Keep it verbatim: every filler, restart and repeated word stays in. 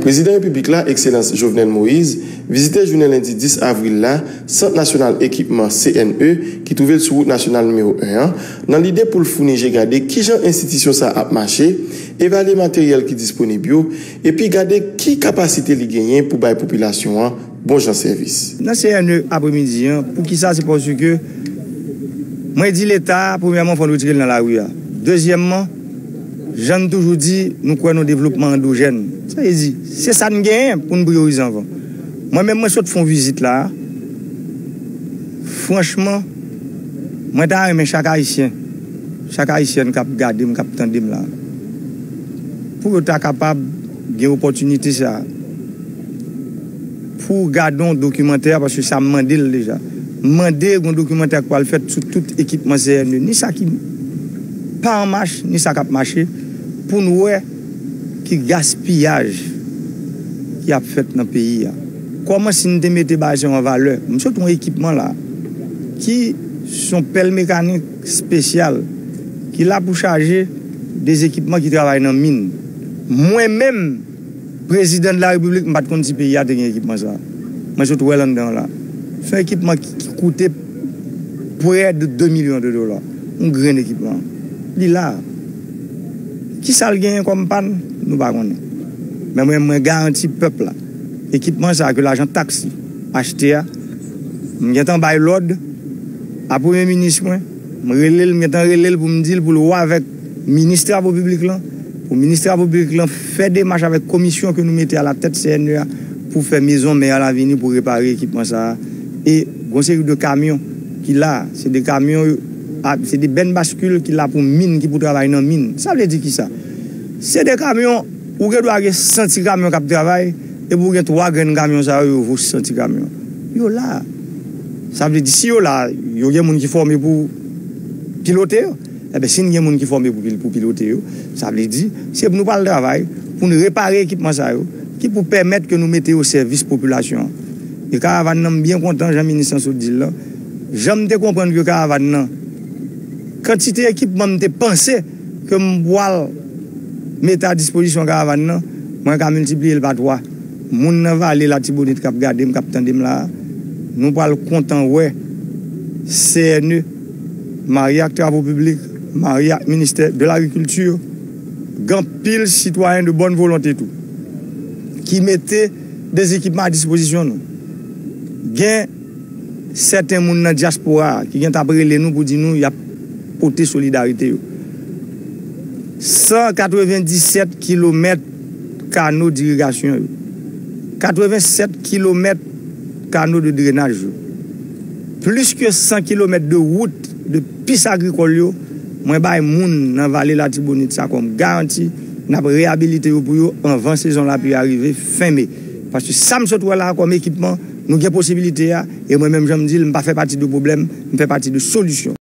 Prezidan Repiblik la, Ekselans Jovenel Moïse, vizite jounen lendi dis avril la Sant Nasyonal Ekipman, C N E, ki twouve l sou wout nasyonal nimewo en an, nan lide pou l founi je gade kijan enstitisyon sa a ap mache, evalye materyèl ki disponib yo, epi gade ki kapasite li genyen pou bay popilasyon an bon jan sèvis. Nan C N E apremidi an, poukisa? Se paske mwen di Leta, premyèman, fò n retire l nan lari a. Dezyèmman, jan n toujou di, nou kwè nan devlopman andwojèn. Sa vle di, se sa n genyen pou n priyorize anvan. Mwen menm, mwen sot fè yon vizit la a. Franchman, mwen ta renmen chak Ayisyen, chak Ayisyèn k ap gade m, k ap tande m la, pou yo ta kapab gen opòtinite sa a, pou gade yon dokimantè, paske sa m mande l deja. M mande yon dokimantè k pral fèt sou tout ekipman C N E, ni sa ki pa an mach, ni sa k ap mache, pou n wè ki gaspiyaj ki ap fèt nan peyi a. Kòman si n te mete bagay sa yo an valè? M sot yon ekipman la, ki s on pèl mekanik espesyal, ki la pou chaje de ekipman ki travay nan min. Mwen menm, Prezidan de la Repiblik, m pa t konn si peyi a te gen ekipman sa a. Mwen sot wè l anndan an la. Se yon ekipman ki, ki koute prè de de milyon de dola. Yon grenn ekipman. Li la. Kisa l genyen kòm pàn? Nou pa konnen. Men mwen, mwen garanti pèp la, ekipman sa a ke lajan taks li achte a, m gentan bay lòd a premye minis mwen. M rele l, m gentan rele l pou m di l pou l wè avèk minis travo piblik lan, pou minis travo piblik lan fè demach avèk komisyon ke nou mete alatèt C N E a pou fè mezon mè a la vini pou repare ekipman sa a. E gon seri de kamyon ki la, se de kamyon, a, se de bèn baskil ki la pou min, ki pou travay nan min. Sa vle di kisa? Se de kamyon, ou gen dwa gen san ti kamyon k ap travay, epi ou gen twa grenn kamyon sa yo, yo vo san ti kamyon. Yo la. Sa vle di, si yo la, yo gen moun ki fòme pou pilote yo. Enben, si n gen moun ki fòme pou, pil- pou pilote yo, sa vle di, se pou nou pral travay, pou n repare ekipman sa yo, ki pou pèmèt ke nou mete yo o sèvis popilasyon an. E karavàn nan, m byen kontan, jan minis lan sot di l lan. Jan m te konprann ke karavàn nan, kantite ekipman m te panse ke m pral mete a dispozisyon karavàn nan, mwen ka miltipliye l pa twa. Moun nan vale Latibonit k ap gade m, k ap tande m la a, nou pral kontan wè C N E marye ak travo piblik, marye ak ministè de lagrikilti, gen anpil sitwayen de bòn volonte tou, ki mete de ekipman a dispozisyon nou. Gen sèten moun nan dyaspora a ki gentan ap rele nou pou di nou y ap pote solidarite yo. San katrevenndisèt kilomèt kano dirigasyon yo, katrevensèt kilomèt kano de drenaj yo, plis ke san kilomèt de wout, de pis agrikòl yo, mwen bay moun nan vale Latibonit sa kòm garanti, n ap reyabilite yo pou yo anvan sezon lapli a rive fen me. Paske sa m sot wè la a kòm ekipman, nou gen posibilite a, e mwen menm, jan m di l, m pa fè pati de pwoblèm, m fè pati de solisyon.